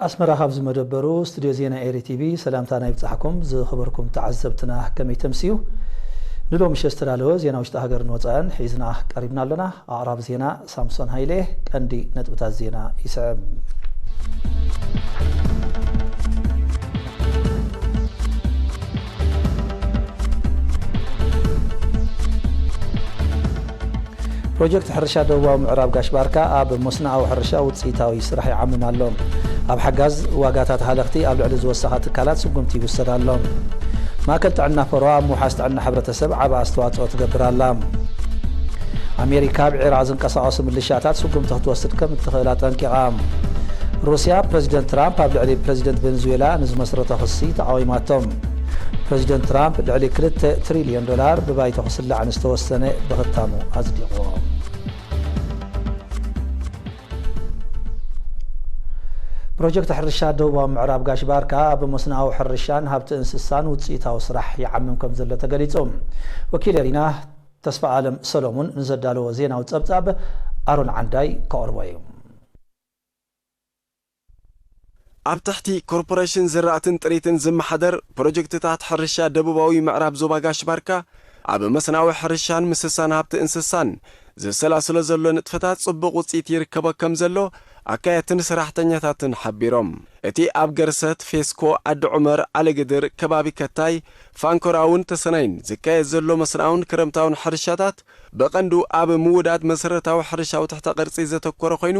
ኣስመራ፣ ካብ ዝመደበሩ ስቱድዮ ዜና ኤሪ ቲቪ ሰላምታና ይብጻሕኩም። ዝኸበርኩም ተዓዘብትና፣ ከመይ ተምስዩ? ንሎሚ ምሸት ዝተዳለወ ዜና ውሽጢ ሃገርን ወጻእን ሒዝና ቀሪብና ኣለና። ኣቕራቢ ዜና ሳምሶን ሃይለ። ቀንዲ ነጥብታት ዜና ይስዕብ። ፕሮጀክት ሕርሻ ደቡባዊ ምዕራብ ጋሽ ባርካ ኣብ መስኖኣዊ ሕርሻ ውፅኢታዊ ስራሕ ይዓምም ኣሎ። ኣብ ሓጋዝ ዋጋታት ሃለኽቲ ኣብ ልዕሊ ዝወሰኻ ትካላት ስጉምቲ ይውሰድ ኣሎ። ማእከል ጥዕና ፈረዋ ኣብ ምውሓስ ጥዕና ሕብረተሰብ ዓቢ ኣስተዋፅኦ ትገብር ኣላ። ኣሜሪካ ኣብ ዒራቕ ዝንቀሳቐሱ ምልሻታት ስጉምቲ ክትወስድ ከም እትኽእል ኣጠንቂቓ። ሩስያ ፕረዚደንት ትራምፕ ኣብ ልዕሊ ፕረዚደንት ቬንዙዌላ ንዝመስረቶ ክሲ ተቓዊማቶ። ፕረዚደንት ትራምፕ ልዕሊ ክልተ ትሪልዮን ዶላር ብባይቶ ክስላዕ ንዝተወሰነ ብኽታሙ ኣጽዲቑዎ። ፕሮጀክት ሕርሻ ደቡባዊ ምዕራብ ጋሽ ባርካ ኣብ መስኖኣዊ ሕርሻን ሃብቲ እንስሳን ውፅኢታዊ ስራሕ ይዓምም ከም ዘሎ ተገሊጹ። ወኪል ኤሪና ተስፋ ኣለም ሰሎሙን ንዘዳለዎ ዜናዊ ጸብጻብ ኣሮን ዓንዳይ ከቕርቦ እዩ። ኣብ ትሕቲ ኮርፖሬሽን ዝራእትን ጥሪትን ዝመሓደር ፕሮጀክትታት ሕርሻ ደቡባዊ ምዕራብ ዞባ ጋሽ ባርካ ኣብ መስናዊ ሕርሻን ምስሳን ሃብቲ እንስሳን ዘሰላስሎ ዘሎ ንጥፈታት ጽቡቕ ውጽኢት ይርከቦ ከም ዘሎ ኣካየድትን ሰራሕተኛታትን ሓቢሮም። እቲ ኣብ ገርሰት፣ ፌስኮ፣ ዓዲ ዑመር፣ ዓለግድር፣ ከባቢ ከታይ፣ ፋንኮራውን ተሰነይን ዝካየድ ዘሎ መስናውን ክረምታውን ሕርሻታት ብቐንዱ ኣብ ምውዳድ መሰረታዊ ሕርሻዊ ትሕተ ቅርጺ ዘተኮረ ኮይኑ፣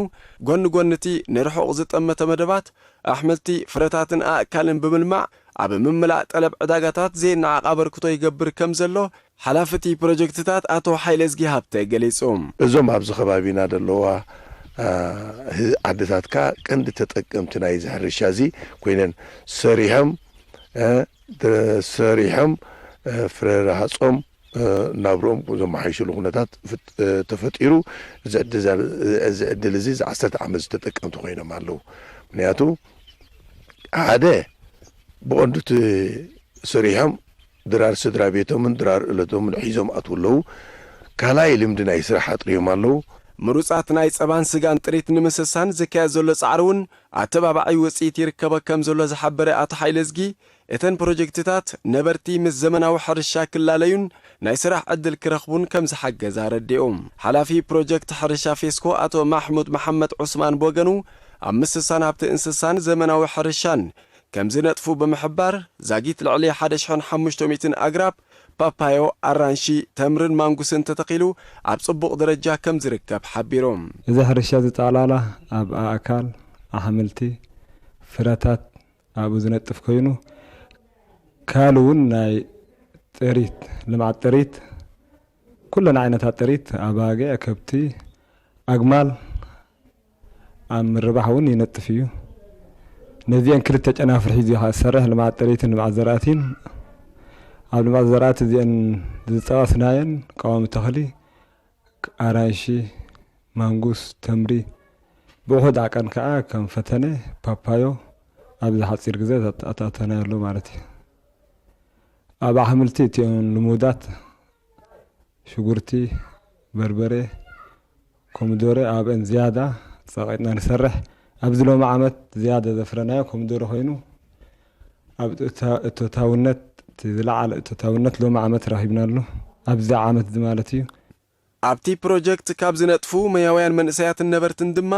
ጎኒ ጎኒ እቲ ንርሑቕ ዝጠመተ መደባት ኣሕምልቲ፣ ፍረታትን ኣእካልን ብምልማዕ ኣብ ምምላእ ጠለብ ዕዳጋታት ዘይነዓቕ ኣበርክቶ ይገብር ከም ዘሎ ሓላፊ እቲ ፕሮጀክትታት ኣቶ ሓይለዝጊ ሃብተ ገሊጹ። እዞም ኣብዚ ከባቢና ዘለዋ፣ አ፣ ህ-፣ ዓድታት ከኣ ቀንዲ ተጠቀምቲ ናይዚ ሕርሻ እዚ ኮይነን ሰሪሖም፣ እ፣ ተ-፣ ሰሪሖም፣ እ፣ ፍረ ረሃጾም፣ እ፣ ናብርኦም ዘመሓይሽሉ ኩነታት ፍጥ-፣ እ፣ ተፈጢሩ። እዚ ዕድል፣ እዚ ዕድል እዚ፣ እዚ ዓሰርተ ዓመት ዝተጠቀምቲ ኮይኖም ኣለዉ። ምክንያቱ ሓደ ብቐንዱ እቲ ሰሪሖም ድራር ስድራ ቤቶምን ድራር እለቶምን ሒዞም ኣትዉ ኣለዉ። ካልኣይ ልምዲ ናይ ስራሕ ኣጥርዮም ኣለዉ። ምሩጻት ናይ ጸባን ስጋን ጥሪት ንምስሳን ዝካየድ ዘሎ ጻዕሪ እውን ኣተባባዒ ውጽኢት ይርከቦ ከም ዘሎ ዝሓበረ ኣቶ ሓይለዝጊ፣ እተን ፕሮጀክትታት ነበርቲ ምስ ዘመናዊ ሕርሻ ክላለዩን ናይ ስራሕ ዕድል ክረኽቡን ከም ዝሓገዛ ኣረዲኡ። ሓላፊ ፕሮጀክት ሕርሻ ፌስኮ ኣቶ ማሕሙድ መሓመድ ዑስማን ብወገኑ፣ ኣብ ምስሳን ሃብቲ እንስሳን ዘመናዊ ሕርሻን ከም ዝነጥፉ ብምሕባር፣ ዛጊት ልዕሊ ሓደ ሽሕን ሓሙሽተ ሚእትን ኣግራብ ፓፓዮ፣ ኣራንሺ፣ ተምርን ማንጉስን ተተኺሉ ኣብ ጽቡቕ ደረጃ ከም ዝርከብ ሓቢሩ። እዚ ሕርሻ እዚ ጠቕላላ ኣብ ኣእካል፣ ኣሕምልቲ፣ ፍረታት ኣብኡ ዝነጥፍ ኮይኑ፣ ካልእ እውን ናይ ጥሪት፣ ልምዓት ጥሪት፣ ኩለን ዓይነታት ጥሪት፣ ኣባጊዕ፣ ከብቲ፣ ኣግማል፣ ኣብ ምርባሕ እውን ይነጥፍ እዩ። ነዚአን ክልተ ጨናፍር ሒዙ እዩ ዝሰርሕ፣ ልምዓት ጥሪትን ልምዓት ዘራእቲን። ኣብ ልምዓት ዘራእቲ እዚአን ዝጠቐስናየን ቀዋሚ ተኽሊ፣ ኣራንሺ፣ ማንጉስ፣ ተምሪ፣ ብውሑድ ዓቀን ከኣ ከም ፈተነ፣ ፓፓዮ ኣብዚ ሓጺር ግዜ ኣት-፣ ኣተኣተናዮ ኣሎ ማለት እዩ። ኣብ ኣሕምልቲ እቲኦም ልሙዳት ሽጉርቲ፣ በርበረ፣ ኮሚዶረ ኣብአን ዝያዳ ጸቒጥና ንሰርሕ። ኣብዚ ሎሚ ዓመት ዝያዳ ዘፍረናዮ ኮሚዶረ ኮይኑ፣ ኣብ እታ-፣ እቶታውነት፣ እቲ ዝለዓለ እቶታውነት ሎሚ ዓመት ረኺብናሉ። ኣብዚ ዓመት እዚ ማለት እዩ። ኣብቲ ፕሮጀክት ካብ ዝነጥፉ ሞያውያን መንእሰያትን ነበርትን ድማ፣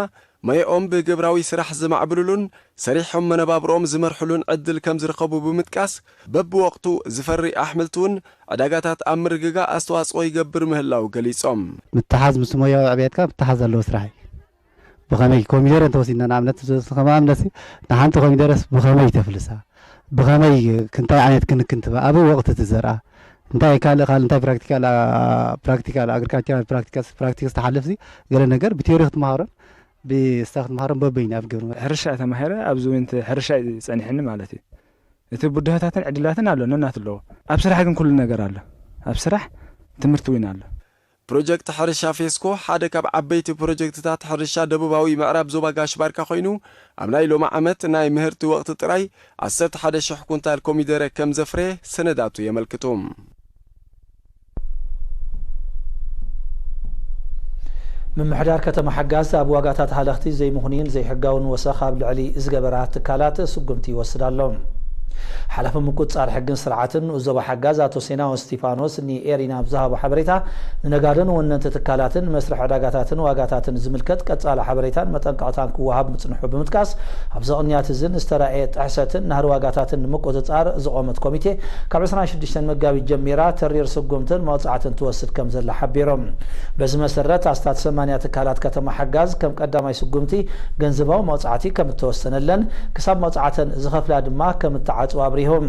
ሞያኦም ብግብራዊ ስራሕ ዘማዕብሉሉን ሰሪሖም መነባብሮኦም ዝመርሕሉን ዕድል ከም ዝረኸቡ ብምጥቃስ፣ በብወቕቱ ዝፈሪ ኣሕምልቲ እውን ዕዳጋታት ኣብ ምርግጋእ ኣስተዋጽኦ ይገብር ምህላው ገሊጾም። ምትሓዝ ምስ ሞያዊ ዕብየትካ ምትሓዝ ዘለዎ ስራሕ እዩ። ብኸመይ ኮሚደረ እንተወሲድና ንኣብነት፣ ከማምነሲ ንሓንቲ ኮሚደረስ ብኸመይ ተፍልሳ? ብኸመይ፣ ክንታይ ዓይነት ክንክን ትበ-፣ ኣበይ ወቕቲ ትዘርኣ? እንታይ ካልእ፣ ካልእ እንታይ ፕራክቲካል፣ ኣ፣ ፕራክቲካል፣ ኣግሪካልቸራል ፕራክቲካል፣ ፕራክቲክስ ትሓልፍሲ፣ ገለ ነገር ብቲዮሪ ክትመሃሮን ብስታ ክትመሃሮን በበይኑ ኣብ ግብሪ። ሕርሻ ተማሂረ ኣብዚ እውን እቲ ሕርሻ እዩ ጸኒሕኒ ማለት እዩ። እቲ ብድሆታትን ዕድላትን ኣሎ፣ ነናት ኣለዎ። ኣብ ስራሕ ግን ኩሉ ነገር ኣሎ። ኣብ ስራሕ ትምህርቲ እውን ኣሎ። ፕሮጀክት ሕርሻ ፌስኮ ሓደ ካብ ዓበይቲ ፕሮጀክትታት ሕርሻ ደቡባዊ ምዕራብ ዞባ ጋሽ ባርካ ኮይኑ፣ ኣብ ናይ ሎሚ ዓመት ናይ ምህርቲ ወቕቲ ጥራይ ዓሰርተ ሓደ ሽሕ ኩንታል ኮሚደረ ከም ዘፍረየ ሰነዳቱ የመልክቱ። ምምሕዳር ከተማ ሓጋዝ ኣብ ዋጋታት ሃለኽቲ ዘይምኽኑይን ዘይሕጋውን ወሰኽ ኣብ ልዕሊ ዝገበራ ትካላት ስጉምቲ ይወስድ ኣሎ። ሓላፊ ምቁጽጻር ሕግን ስርዓትን ንኡስ ዞባ ሓጋዝ ኣቶ ሴናዎ እስቲፋኖስ ንኤሪና ኣብ ዝሃቦ ሓበሬታ፣ ንነጋዶን ወነንቲ ትካላትን መስርሕ ዕዳጋታትን ዋጋታትን ዝምልከት ቀጻሊ ሓበሬታን መጠንቀቕታን ክወሃብ ምጽንሑ ብምጥቃስ፣ ኣብዚ ቅንያት እዚ ንዝተራእየ ጥሕሰትን ናህሪ ዋጋታትን ንምቁጽጻር ዝቖመት ኮሚቴ ካብ ዕስራን ሽዱሽተን መጋቢት ጀሚራ ተሪር ስጉምትን መቕጻዕትን ትወስድ ከም ዘላ ሓቢሮም። በዚ መሰረት ኣስታት ሰማንያ ትካላት ከተማ ሓጋዝ ከም ቀዳማይ ስጉምቲ ገንዘባዊ መቕጻዕቲ ከም እተወሰነለን ክሳብ መቕጻዕተን ዝኸፍላ ድማ ከም እተዓጽዋ ኣብሪሆም።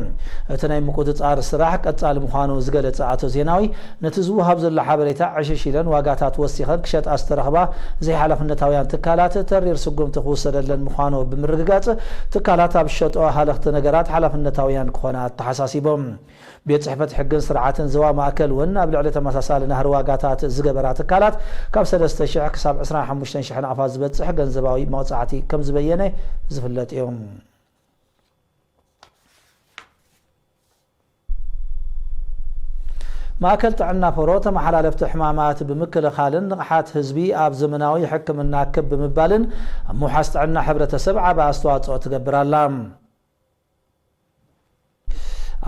እቲ ናይ ምቁጽጻር ስራሕ ቀጻሊ ምዃኑ ዝገለጸ ኣቶ ዜናዊ፣ ነቲ ዝወሃብ ዘሎ ሓበሬታ ዕሽሽ ኢለን ዋጋታት ወሲኸን ክሸጣ ዝተረኽባ ዘይሓላፍነታውያን ትካላት ተሪር ስጉምቲ ክውሰደለን ምዃኑ ብምርግጋጽ፣ ትካላት ኣብ ዝሸጥኦ ሃለኽቲ ነገራት ሓላፍነታውያን ክኾና ኣተሓሳሲቦም። ቤት ጽሕፈት ሕግን ስርዓትን ዞባ ማእከል እውን ኣብ ልዕሊ ተመሳሳሊ ናህሪ ዋጋታት ዝገበራ ትካላት ካብ ሰለስተ ሽሕ ክሳብ ዕስራን ሓሙሽተን ሽሕ ናቕፋ ዝበጽሕ ገንዘባዊ መቕጻዕቲ ከም ዝበየነ ዝፍለጥ እዩ። ማእከል ጥዕና ፈሮ ተመሓላለፍቲ ሕማማት ብምክልኻልን ንቕሓት ህዝቢ ኣብ ዘመናዊ ሕክምና ክብ ብምባልን ኣብ ምውሓስ ጥዕና ሕብረተሰብ ዓቢ ኣስተዋጽኦ ትገብር ኣላ።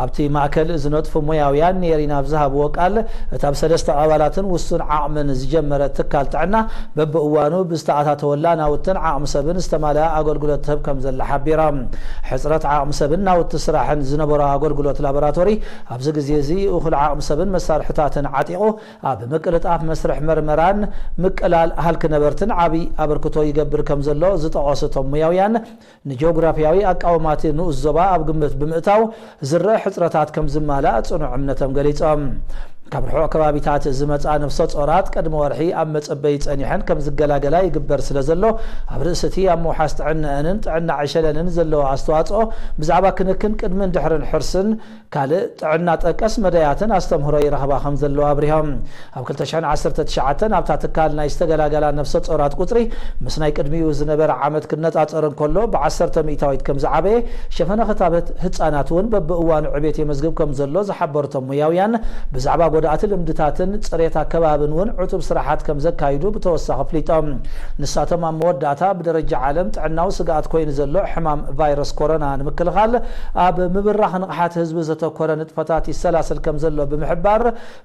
ኣብቲ ማእከል ዝነጥፉ ሞያውያን ኔሪን ኣብ ዝሃብዎ ቃል፣ እታ ብሰለስተ ኣባላትን ውሱን ዓቕምን ዝጀመረት ትካል ጥዕና በብእዋኑ ብዝተኣታተወላ ናውትን ዓቕሚ ሰብን ዝተማልኣ ኣገልግሎት ትህብ ከም ዘላ ሓቢራ። ሕጽረት ዓቕሚ ሰብን ናውቲ ስራሕን ዝነበሮ ኣገልግሎት ላቦራቶሪ ኣብዚ ግዜ እዚ እኹል ዓቕሚ ሰብን መሳርሕታትን ዓጢቑ ኣብ ምቅልጣፍ መስርሕ መርመራን ምቅላል ሃልኪ ነበርትን ዓቢ ኣበርክቶ ይገብር ከም ዘሎ ዝጠቐሱ እቶም ሞያውያን፣ ንጂኦግራፊያዊ ኣቃውማቲ ንኡስ ዞባ ኣብ ግምት ብምእታው ዝረአ ሕጽረታት ከም ዝማላእ ጽኑዕ እምነቶም ገሊጾም። ካብ ርሑቕ ከባቢታት ዝመጻ ነፍሰ ጾራት ቅድሚ ወርሒ ኣብ መጸበዪ ጸኒሐን ከም ዝገላገላ ይግበር ስለ ዘሎ፣ ኣብ ርእሲ እቲ ኣብ ምውሓስ ጥዕነአንን ጥዕና ዕሸለንን ዘለዎ ኣስተዋጽኦ ብዛዕባ ክንክን ቅድምን ድሕርን ሕርስን ካልእ ጥዕና ጠቀስ መዳያትን ኣስተምህሮ ይረኽባ ከም ዘለዋ ኣብሪሆም። ኣብ ክልተ ሽሕን ዓሰርተ ትሽዓተን ኣብታ ትካል ናይ ዝተገላገላ ነፍሰ ጾራት ቁጽሪ ምስ ናይ ቅድሚኡ ዝነበረ ዓመት ክነጻጸር እንከሎ ብዓሰርተ ሚእታዊት ከም ዝዓበየ፣ ሸፈነ ክታበት ህጻናት እውን በብእዋኑ ዕቤት የመዝግብ ከም ዘሎ ዝሓበሩ እቶም ሞያውያን፣ ብዛዕባ ጎዳእቲ ልምድታትን ጽሬት ኣከባብን እውን ዕቱብ ስራሓት ከም ዘካይዱ ብተወሳኺ ኣፍሊጦም። ንሳቶም ኣብ መወዳእታ ብደረጃ ዓለም ጥዕናዊ ስግኣት ኮይኑ ዘሎ ሕማም ቫይረስ ኮሮና ንምክልኻል ኣብ ምብራኽ ንቕሓት ህዝቢ ዘተኮረ ንጥፈታት ይሰላሰል ከም ዘሎ ብምሕባር፣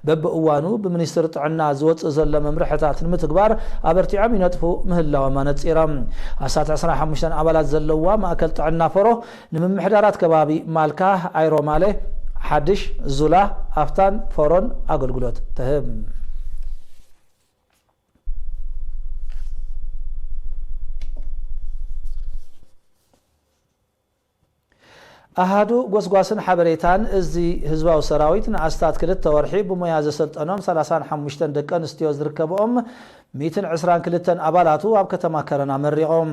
በብእዋኑ ብሚኒስትሪ ጥዕና ዝወጽእ ዘሎ መምርሕታት ንምትግባር ኣበርቲዖም ይነጥፉ ምህላዎም ኣነጺሮም። ኣስታት ዕስራን ሓሙሽተን ኣባላት ዘለዋ ማእከል ጥዕና ፈሮ ንምምሕዳራት ከባቢ ማልካ፣ ኣይሮማሌ፣ ሓድሽ፣ ዙላ፣ ኣፍታን ፈሮን ኣገልግሎት ትህብ። ኣሃዱ ጎስጓስን ሓበሬታን እዚ ህዝባዊ ሰራዊት ንኣስታት ክልተ ወርሒ ብሞያ ዘሰልጠኖም ሰላሳን ሓሙሽተን ደቂ ኣንስትዮ ዝርከብኦም ሚእትን ዕስራን ክልተን ኣባላቱ ኣብ ከተማ ከረን ኣመሪቖም።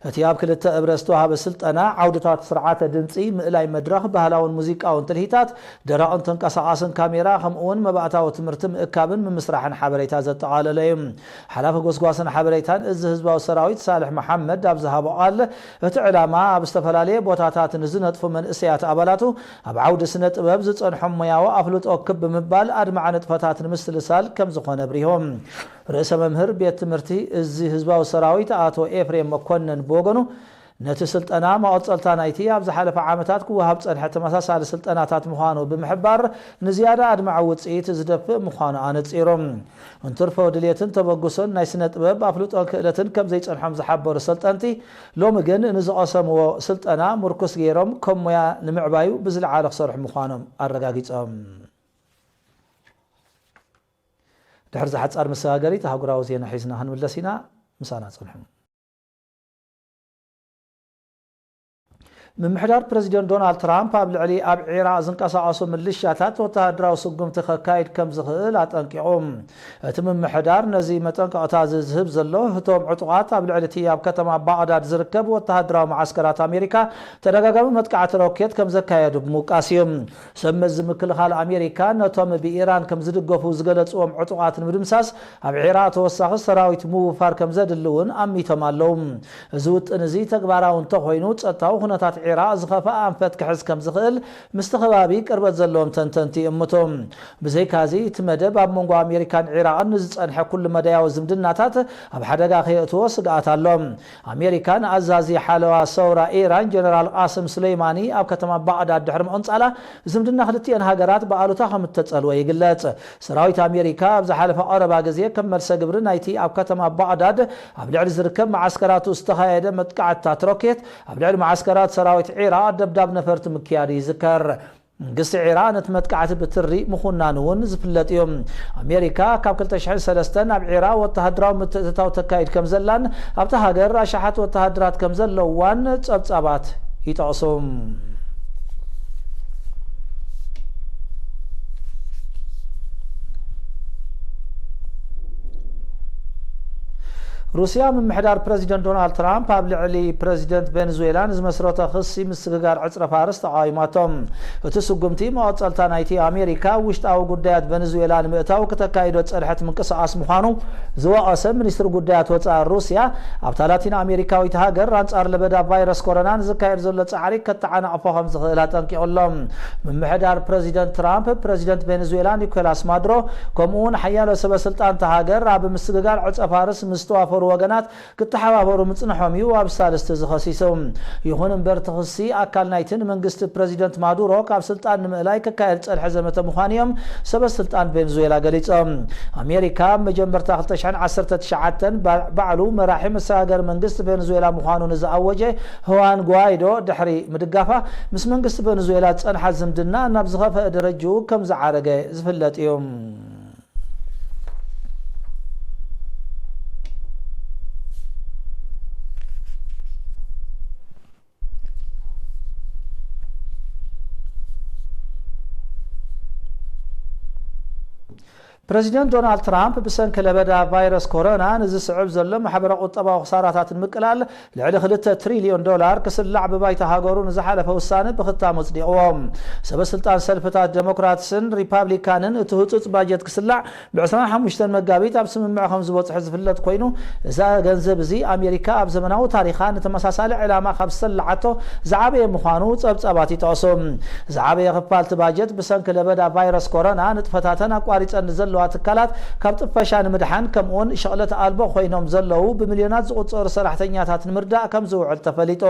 እቲ ኣብ ክልተ እብረ ዝተዋህበ ስልጠና ዓውድታት ስርዓተ ድምፂ፣ ምእላይ መድረኽ፣ ባህላውን ሙዚቃውን ትልሂታት፣ ደረቕን ተንቀሳቓስን ካሜራ፣ ከምኡውን መባእታዊ ትምህርቲ ምእካብን ምምስራሕን ሓበሬታ ዘጠቓለለ እዩ። ሓላፊ ጎስጓስን ሓበሬታን እዚ ህዝባዊ ሰራዊት ሳልሕ መሓመድ ኣብ ዝሃቦ ቃል፣ እቲ ዕላማ ኣብ ዝተፈላለየ ቦታታት ንዝነጥፉ መንእሰያት ኣባላቱ ኣብ ዓውዲ ስነ ጥበብ ዝጸንሖም ሞያዊ ኣፍልጦ ክብ ብምባል ኣድማዒ ንጥፈታት ንምስልሳል ከም ዝኾነ ኣብሪሆም። ርእሰ መምህር ቤት ትምህርቲ እዚ ህዝባዊ ሰራዊት ኣቶ ኤፍሬም መኮነን ብወገኑ፣ ነቲ ስልጠና መቐጸልታ ናይቲ ኣብ ዝሓለፈ ዓመታት ክወሃብ ጸንሐ ተመሳሳሊ ስልጠናታት ምዃኑ ብምሕባር፣ ንዝያዳ ኣድማዒ ውጽኢት ዝደፍእ ምዃኑ ኣነጺሩ። እንትርፎ ድሌትን ተበግሶን ናይ ስነ ጥበብ ኣፍልጦን ክእለትን ከም ዘይጸንሖም ዝሓበሩ ሰልጠንቲ፣ ሎሚ ግን ንዝቐሰምዎ ስልጠና ምርኩስ ገይሮም ከም ሞያ ንምዕባዩ ብዝለዓለ ክሰርሑ ምዃኖም ኣረጋጊጾም። ድሕሪ ዝሓጻር መሰጋገሪት ኣህጉራዊ ዜና ሒዝና ክንምለስ ኢና። ምሳና ጽንሑ። ምምሕዳር ፕረዚደንት ዶናልድ ትራምፕ ኣብ ልዕሊ ኣብ ዒራቕ ዝንቀሳቐሱ ምልሻታት ወተሃደራዊ ስጉምቲ ከካይድ ከም ዝኽእል ኣጠንቂቑ። እቲ ምምሕዳር ነዚ መጠንቀቕታ እዚ ዝህብ ዘሎ፣ እቶም ዕጡቓት ኣብ ልዕሊ እቲ ኣብ ከተማ ባቕዳድ ዝርከብ ወተሃደራዊ መዓስከራት ኣሜሪካ ተደጋጋሚ መጥቃዕቲ ሮኬት ከም ዘካየዱ ብምውቃስ እዩ። ሰብ መዚ ምክልኻል ኣሜሪካ ነቶም ብኢራን ከም ዝድገፉ ዝገለጽዎም ዕጡቓት ንምድምሳስ ኣብ ዒራቕ ተወሳኺ ሰራዊት ምውፋር ከም ዘድሊ እውን ኣሚቶም ኣለዉ። እዚ ውጥን እዚ ተግባራዊ እንተኾይኑ፣ ጸጥታዊ ኩነታት ዒራቕ ዝኸፍኣ ኣንፈት ክሕዝ ከም ዝኽእል ምስቲ ከባቢ ቅርበት ዘለዎም ተንተንቲ ይእምቱ። ብዘይካዚ፣ እቲ መደብ ኣብ መንጎ ኣሜሪካን ዒራቕን ንዝጸንሐ ኩሉ መዳያዊ ዝምድናታት ኣብ ሓደጋ ከየእትዎ ስግኣት ኣሎ። ኣሜሪካ ንኣዛዚ ሓለዋ ሰውራ ኢራን ጀነራል ቃስም ሱሌይማኒ ኣብ ከተማ ባቕዳድ ድሕሪ ምቕንጻላ፣ ዝምድና ክልቲኤን ሃገራት ብኣሉታ ከም እተጸልወ ይግለጽ። ሰራዊት ኣሜሪካ ኣብ ዝሓለፈ ቀረባ ግዜ ከም መልሰ ግብሪ ናይቲ ኣብ ከተማ ባቕዳድ ኣብ ልዕሊ ዝርከብ መዓስከራቱ ዝተኻየደ መጥቃዕትታት ሮኬት፣ ኣብ ልዕሊ መዓስከራት ሰራዊት ዒራቕ ደብዳብ ነፈርቲ ምክያዱ ይዝከር። መንግስቲ ዒራቕ ነቲ መጥቃዕቲ ብትሪ ምኹናኑ እውን ዝፍለጥ እዩ። ኣሜሪካ ካብ ክልተ ሽሕን ሰለስተን ኣብ ዒራቕ ወተሃደራዊ ምትእትታው ተካይድ ከም ዘላን ኣብታ ሃገር ኣሽሓት ወተሃደራት ከም ዘለውዋን ጸብጻባት ይጠቕሱ። ሩስያ፣ ምምሕዳር ፕረዚደንት ዶናልድ ትራምፕ ኣብ ልዕሊ ፕረዚደንት ቬኔዙዌላ ንዝመስረቶ ክሲ ምስግጋር ዕጽረ ፋርስ ተቓዊማቶ። እቲ ስጉምቲ መቐጸልታ ናይቲ ኣሜሪካ ውሽጣዊ ጉዳያት ቬኔዙዌላ ንምእታው ክተካይዶ ዝጸንሐት ምንቅስቓስ ምዃኑ ዝወቐሰ ሚኒስትሪ ጉዳያት ወጻኢ ሩስያ፣ ኣብታ ላቲን ኣሜሪካዊት ሃገር ኣንጻር ለበዳ ቫይረስ ኮሮና ንዝካየድ ዘሎ ጻዕሪ ከተዓናቕፎ ከም ዝኽእል ኣጠንቂቑ ኣሎ። ምምሕዳር ፕረዚደንት ትራምፕ፣ ፕረዚደንት ቬኔዙዌላ ኒኮላስ ማዱሮ፣ ከምኡ እውን ሓያሎ ሰበ ስልጣን እታ ሃገር ኣብ ምስግጋር ዕጸ ፋርስ ምስ ዝተዋፈሩ ወገናት ክተሓባበሩ ምጽንሖም እዩ ኣብ ሳልስቲ ዝኸሲሱ። ይኹን እምበር፣ እቲ ክሲ ኣካል ናይቲ ንመንግስቲ ፕረዚደንት ማዱሮ ካብ ስልጣን ንምእላይ ክካየድ ዝጸንሐ ዘመተ ምዃኑ እዮም ሰበ ስልጣን ቬንዙዌላ ገሊጾም። ኣሜሪካ ኣብ መጀመርታ ክልተ ሽሕን ዓሰርተ ትሽዓተን ባ-፣ ባዕሉ መራሒ መሰጋገሪ መንግስቲ ቬንዙዌላ ምዃኑ ንዝኣወጀ ሁዋን ጓይዶ ድሕሪ ምድጋፋ፣ ምስ መንግስቲ ቬንዙዌላ ዝጸንሓ ዝምድና ናብ ዝኸፍአ ደረጅኡ ከም ዝዓረገ ዝፍለጥ እዩ። ፕረዚደንት ዶናልድ ትራምፕ ብሰንኪ ለበዳ ቫይረስ ኮሮና ንዝስዕብ ዘሎ ማሕበረ ቁጠባዊ ክሳራታት ንምቅላል ልዕሊ ክልተ ትሪልዮን ዶላር ክስላዕ ብባይታ ሃገሩ ንዝሓለፈ ውሳነ ብኽታም ኣጽዲቕዎ። ሰበ ስልጣን ሰልፍታት ዴሞክራትስን ሪፓብሊካንን እቲ ህጹጽ ባጀት ክስላዕ ብ ዕስራን ሓሙሽተን መጋቢት ኣብ ስምምዕ ከም ዝበጽሑ ዝፍለጥ ኮይኑ፣ እዛ ገንዘብ እዚ ኣሜሪካ ኣብ ዘመናዊ ታሪኻ ንተመሳሳሊ ዕላማ ካብ ዝሰላዓቶ ዝዓበየ ምዃኑ ጸብጻባት ይጠቕሱ። ዝዓበየ ክፋል እቲ ባጀት ብሰንኪ ለበዳ ቫይረስ ኮሮና ንጥፈታተን ኣቋሪጸን ንዘለዋ ትካላት ካብ ጥፈሻ ንምድሓን፣ ከምኡውን ሸቕለት ኣልቦ ኮይኖም ዘለዉ ብሚልዮናት ዝቑጸሩ ሰራሕተኛታት ንምርዳእ ከም ዝውዕል ተፈሊጡ።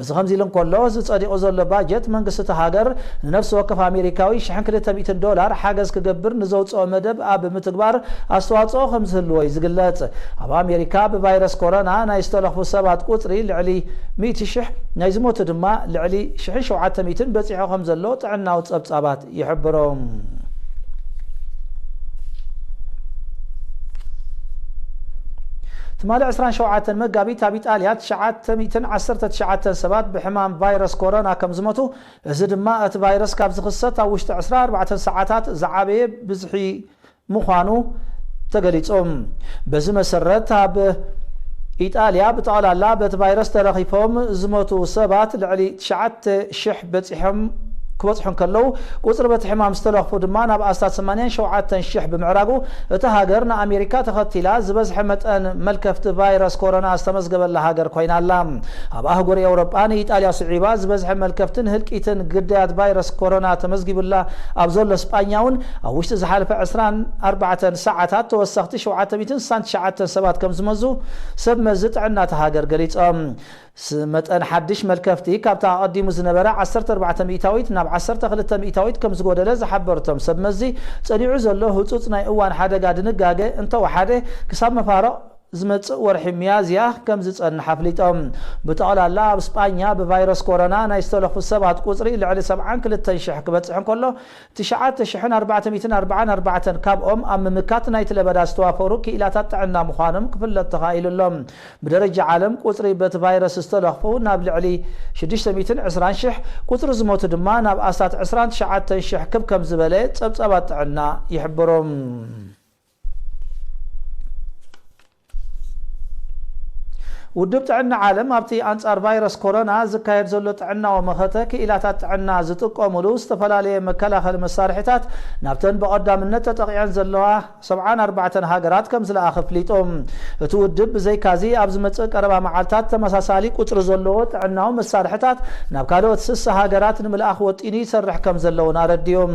እዚ ከምዚ ኢሉ እንከሎ፣ እዚ ጸዲቑ ዘሎ ባጀት መንግስቲ እታ ሃገር ንነፍሲ ወከፍ ኣሜሪካዊ ሽሕን ክልተ ሚእትን ዶላር ሓገዝ ክገብር ንዘውጽኦ መደብ ኣብ ምትግባር ኣስተዋጽኦ ከም ዝህልዎ እዩ ዝግለጽ። ኣብ ኣሜሪካ ብቫይረስ ኮሮና ናይ ዝተለኽፉ ሰባት ቁጽሪ ልዕሊ ሚእቲ ሽሕ፣ ናይ ዝሞቱ ድማ ልዕሊ ሽሕን ሸውዓተ ሚእትን በጺሑ ከም ዘሎ ጥዕናዊ ጸብጻባት ይሕብሩ። ትማሊ ዕስራን ሸውዓተን መጋቢት ኣብ ኢጣልያ ትሽዓተ ሚእትን ዓሰርተ ትሽዓተን ሰባት ብሕማም ቫይረስ ኮሮና ከም ዝሞቱ፣ እዚ ድማ እቲ ቫይረስ ካብ ዝኽሰት ኣብ ውሽጢ ዕስራን ኣርባዕተን ሰዓታት ዝዓበየ ብዝሒ ምዃኑ ተገሊጹ። በዚ መሰረት፣ ኣብ ኢጣልያ ብጠቕላላ በቲ ቫይረስ ተለኺፎም ዝሞቱ ሰባት ልዕሊ ትሽዓተ ሽሕ በጺሖም ክበጽሑ እንከለዉ፣ ቁጽሪ በቲ ሕማም ዝተለኽፉ ድማ ናብ ኣስታት ሰማንያን ሸውዓተን ሽሕ ብምዕራጉ፣ እታ ሃገር ንኣሜሪካ ተኸቲላ ዝበዝሐ መጠን መልከፍቲ ቫይረስ ኮሮና ዝተመዝገበላ ሃገር ኮይና ኣላ። ኣብ ኣህጉር ኤውሮጳ ንኢጣልያ ስዒባ ዝበዝሐ መልከፍትን ህልቂትን ግዳያት ቫይረስ ኮሮና ተመዝጊቡላ ኣብ ዘሎ ስጳኛ እውን፣ ኣብ ውሽጢ ዝሓለፈ ዕስራን ኣርባዕተን ሰዓታት ተወሰኽቲ ሸውዓተ ሚእትን ስሳን ትሽዓተን ሰባት ከም ዝመዙ ሰብ መዚ ጥዕና እታ ሃገር ገሊጾም። ስ-፣ መጠን ሓድሽ መልከፍቲ ካብቲ ኣቐዲሙ ዝነበረ ዓሰርተ ኣርባዕተ ሚእታዊት ናብ ዓሰርተ ክልተ ሚእታዊት ከም ዝጎደለ ዝሓበሩ እቶም ሰብ መዚ፣ ጸኒዑ ዘሎ ህጹጽ ናይ እዋን ሓደጋ ድንጋገ እንተወሓደ ክሳብ መፋርቕ ዝመጽእ ወርሒ ሚያዝያ ከም ዝጸንሕ ኣፍሊጦም። ብጠቕላላ ኣብ ስጳኛ ብቫይረስ ኮሮና ናይ ዝተለኽፉ ሰባት ቁጽሪ ልዕሊ ሰብዓን ክልተን ሽሕ ክበጽሕ እንከሎ፣ ትሽዓተ ሽሕን ኣርባዕተ ሚእትን ኣርባዓን ኣርባዕተን ካብኦም ኣብ ምምካት ናይቲ ለበዳ ዝተዋፈሩ ክኢላታት ጥዕና ምዃኖም ክፍለጥ ተኻኢሉ ኣሎ። ብደረጃ ዓለም ቁጽሪ በቲ ቫይረስ ዝተለኽፉ ናብ ልዕሊ ሽዱሽተ ሚእትን ዕስራን ሽሕ፣ ቁጽሪ ዝሞቱ ድማ ናብ ኣስታት ዕስራን ትሽዓተን ሽሕ ክብ ከም ዝበለ ጸብጻባት ጥዕና ይሕብሩ። ውድብ ጥዕና ዓለም ኣብቲ ኣንጻር ቫይረስ ኮሮና ዝካየድ ዘሎ ጥዕናዊ መኸተ ክኢላታት ጥዕና ዝጥቀሙሉ ዝተፈላለየ መከላኸሊ መሳርሒታት ናብተን ብቐዳምነት ተጠቒዐን ዘለዋ ሰብዓን ኣርባዕተን ሃገራት ከም ዝለኣኸ ኣፍሊጡ። እቲ ውድብ ብዘይካዚ ኣብ ዝመጽእ ቀረባ መዓልታት ተመሳሳሊ ቁጽሪ ዘለዎ ጥዕናዊ መሳርሒታት ናብ ካልኦት ስሳ ሃገራት ንምልኣኽ ወጢኑ ይሰርሕ ከም ዘለውን ኣረዲኡ።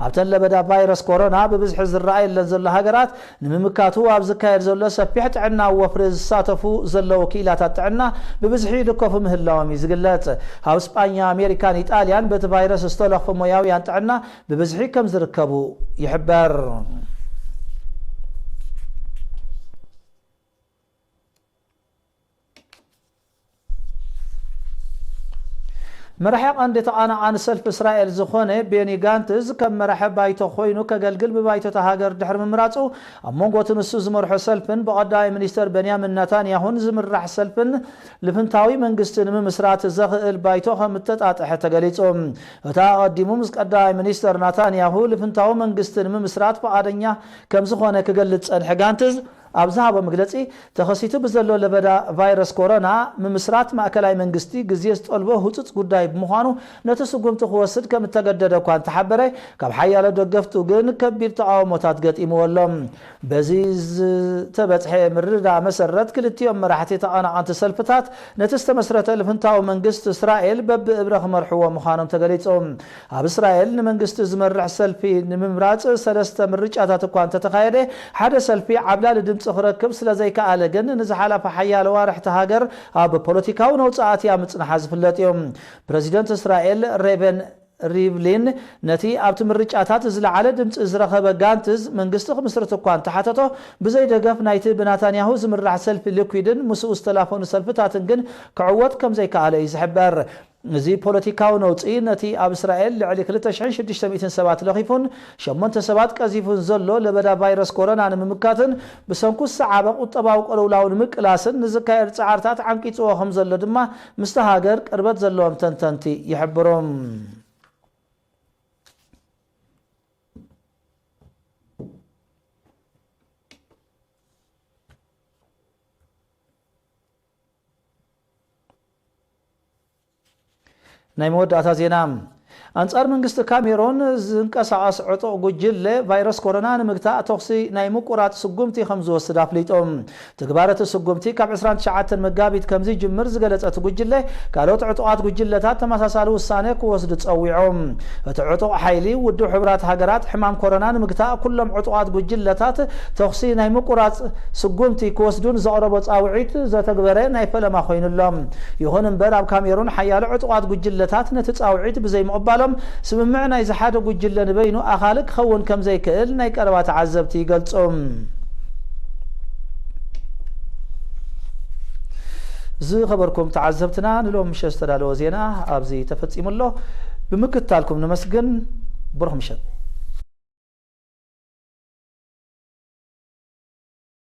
ኣብተን ለበዳ ቫይረስ ኮሮና ብብዝሒ ዝረኣየለን ዘሎ ሃገራት ንምምካቱ ኣብ ዝካየድ ዘሎ ሰፊሕ ጥዕናዊ ወፍሪ ዝሳተፉ ዘለዉ ክኢላታት ጥዕና ብብዝሒ ይልከፉ ምህላዎም እዩ ዝግለጽ። ኣብ ስጳኛ፣ ኣሜሪካን ኢጣልያን በቲ ቫይረስ ዝተለኽፉ ሞያውያን ጥዕና ብብዝሒ ከም ዝርከቡ ይሕበር። መራሒ ቀንዲ ተቓናቓኒ ሰልፊ እስራኤል ዝኾነ ቤኒ ጋንትዝ ከም መራሒ ባይቶ ኮይኑ ከገልግል ብባይቶ እታ ሃገር ድሕሪ ምምራጹ፣ ኣብ መንጎ እቲ ንሱ ዝመርሖ ሰልፍን ብቐዳማይ ሚኒስተር በንያሚን ናታንያሁን ዝምራሕ ሰልፍን ልፍንታዊ መንግስቲ ንምምስራት ዘኽእል ባይቶ ከም እተጣጥሐ ተገሊጹ። እቲ ኣቐዲሙ ምስ ቀዳማይ ሚኒስተር ናታንያሁ ልፍንታዊ መንግስቲ ንምምስራት ፍቓደኛ ከም ዝኾነ ክገልጽ ጸንሐ። ጋንትዝ ኣብ ዝሃቦ መግለጺ፣ ተኸሲቱ ብዘሎ ለበዳ ቫይረስ ኮሮና፣ ምምስራት ማእከላይ መንግስቲ ግዜ ዝጠልቦ ህጹጽ ጉዳይ ብምዃኑ፣ ነቲ ስጉምቲ ክወስድ ከም እተገደደ እኳ እንተሓበረ፣ ካብ ሓያሎ ደገፍቱ ግን ከቢድ ተቓውሞታት ገጢምዎ ኣሎ። በዚ ዝተበጽሐ ምርድዳእ መሰረት፣ ክልቲኦም መራሕቲ ተቓናቐንቲ ሰልፍታት ነቲ ዝተመስረተ ልፍንታዊ መንግስቲ እስራኤል በብእብረ ክመርሕዎ ምዃኖም ተገሊጹ። ኣብ እስራኤል ንመንግስቲ ዝመርሕ ሰልፊ ንምምራጽ ሰለስተ ምርጫታት እኳ እንተተኻየደ፣ ሓደ ሰልፊ ዓብላሊ ድምጺ ክረክብ ስለ ዘይከኣለ ግን፣ ንዝሓለፈ ሓያሎ ኣዋርሕቲ ሃገር ኣብ ፖለቲካዊ ነውጺ ኣትያ ምጽንሓ ዝፍለጥ እዩ። ፕረዚደንት እስራኤል ሬቨን ሪቭሊን፣ ነቲ ኣብቲ ምርጫታት ዝለዓለ ድምጺ ዝረኸበ ጋንትዝ መንግስቲ ክምስርት እኳ እንተሓተቶ፣ ብዘይ ደገፍ ናይቲ ብናታንያሁ ዝምራሕ ሰልፊ ሊኩድን ምስኡ ዝተላፈኑ ሰልፍታትን ግን ክዕወት ከም ዘይከኣለ እዩ ዝሕበር። እዚ ፖለቲካዊ ነውጺ፣ ነቲ ኣብ እስራኤል ልዕሊ ክልተ ሽሕን ሽዱሽተ ሚእትን ሰባት ለኺፉን ሸሞንተ ሰባት ቀዚፉን ዘሎ ለበዳ ቫይረስ ኮሮና ንምምካትን ብሰንኩ ዝሰዓበ ቁጠባዊ ቅልውላው ንምቅላስን ንዝካየድ ጻዕርታት ዓንቂጽዎ ከም ዘሎ ድማ ምስቲ ሃገር ቅርበት ዘለዎም ተንተንቲ ይሕብሩ። ናይ መወዳእታ ዜና። ኣንጻር መንግስቲ ካሜሮን ዝንቀሳቐስ ዕጡቕ ጉጅለ፣ ቫይረስ ኮሮና ንምግታእ ተኹሲ ናይ ምቁራጽ ስጉምቲ ከም ዝወስድ ኣፍሊጡ። ትግባረ እቲ ስጉምቲ ካብ ዕስራን ትሽዓተን መጋቢት ከም ዝጅምር ዝገለጸ እቲ ጉጅለ፣ ካልኦት ዕጡቓት ጉጅለታት ተመሳሳሊ ውሳነ ክወስዱ ጸዊዑ። እቲ ዕጡቕ ሓይሊ፣ ውድብ ሕቡራት ሃገራት ሕማም ኮሮና ንምግታእ ኩሎም ዕጡቓት ጉጅለታት ተኹሲ ናይ ምቁራጽ ስጉምቲ ክወስዱን ዘቕረቦ ጻውዒት ዘተግበረ ናይ ፈለማ ኮይኑ ኣሎ። ይኹን እምበር፣ ኣብ ካሜሩን ሓያሎ ዕጡቓት ጉጅለታት ነቲ ጻውዒት ብዘይምቕባሎም፣ ስምምዕ ናይዚ ሓደ ጉጅለ ንበይኑ ኣኻሊ ክኸውን ከም ዘይክእል ናይ ቀረባ ተዓዘብቲ ይገልጹ። ዝኸበርኩም ተዓዘብትና፣ ንሎም ምሸት ዝተዳለወ ዜና ኣብዚ ተፈጺሙ ኣሎ። ብምክትታልኩም ነመስግን። ብሩኽ ምሸት።